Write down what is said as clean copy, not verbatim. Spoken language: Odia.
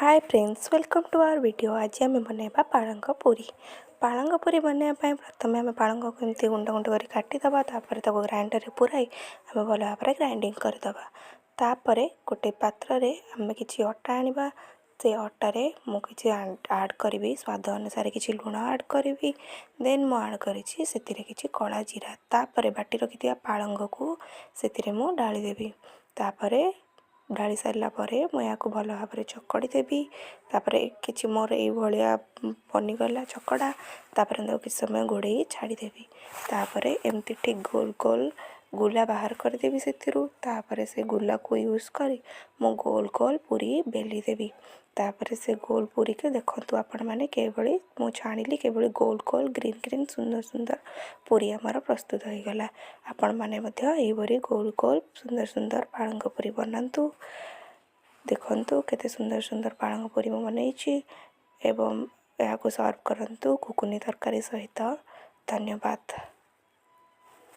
Hi friends, welcome to our video. ଆଜି ଆମେ ବନେଇବା ପାଳଙ୍ଗ ପୁରୀ। ପାଳଙ୍ଗ ପୁରୀ ବନେଇବା ପାଇଁ ପ୍ରଥମେ ଆମେ ପାଳଙ୍ଗକୁ ଏମିତି ଗୁଣ୍ଡ ଗୁଣ୍ଡ କରି କାଟିଦେବା। ତାପରେ ତାକୁ ଗ୍ରାଇଣ୍ଡରରେ ପୁରାଇ ଆମେ ଭଲ ଭାବରେ ଗ୍ରାଇଣ୍ଡିଙ୍ଗ କରିଦେବା। ତାପରେ ଗୋଟେ ପାତ୍ରରେ ଆମେ କିଛି ଅଟା ଆଣିବା। ସେ ଅଟାରେ ମୁଁ କିଛି ଆଡ଼୍ କରିବି, ସ୍ୱାଦ ଅନୁସାରେ କିଛି ଲୁଣ ଆଡ଼୍ କରିବି। ଦେନ୍ ମୁଁ ଆଡ଼୍ କରିଛି ସେଥିରେ କିଛି କଳା ଜିରା। ତାପରେ ବାଟି ରଖିଥିବା ପାଳଙ୍ଗକୁ ସେଥିରେ ମୁଁ ଢାଳିଦେବି। ତାପରେ ଢାଳି ସାରିଲା ପରେ ମୁଁ ଏହାକୁ ଭଲ ଭାବରେ ଚକଡ଼ି ଦେବି। ତାପରେ କିଛି ମୋର ଏଇଭଳିଆ ବନିଗଲା ଚକଡ଼ା। ତାପରେ ତାକୁ କିଛି ସମୟ ଘୋଡ଼େଇ ଛାଡ଼ିଦେବି। ତାପରେ ଏମିତି ଠିକ୍ ଗୋଲ ଗୋଲ ଗୁଲା ବାହାର କରିଦେବି ସେଥିରୁ। ତାପରେ ସେ ଗୁଲାକୁ ୟୁଜ୍ କରି ମୁଁ ଗୋଲ ଗୋଲ ପୁରୀ ବେଲି ଦେବି। ତାପରେ ସେ ଗୋଲ ପୁରୀକୁ ଦେଖନ୍ତୁ ଆପଣମାନେ, କିଭଳି ମୁଁ ଛାଣିଲି, କିଭଳି ଗୋଲ ଗୋଲ ଗ୍ରୀନ୍ ଗ୍ରୀନ୍ ସୁନ୍ଦର ସୁନ୍ଦର ପୁରୀ ଆମର ପ୍ରସ୍ତୁତ ହୋଇଗଲା। ଆପଣମାନେ ମଧ୍ୟ ଏହିପରି ଗୋଲ ଗୋଲ ସୁନ୍ଦର ସୁନ୍ଦର ପାଳଙ୍ଗ ପୁରୀ ବନାନ୍ତୁ। ଦେଖନ୍ତୁ, କେତେ ସୁନ୍ଦର ସୁନ୍ଦର ପାଳଙ୍ଗ ପୁରୀ ମୁଁ ବନେଇଛି ଏବଂ ଏହାକୁ ସର୍ଭ କରନ୍ତୁ ଘୁଗୁନି ତରକାରୀ ସହିତ। ଧନ୍ୟବାଦ।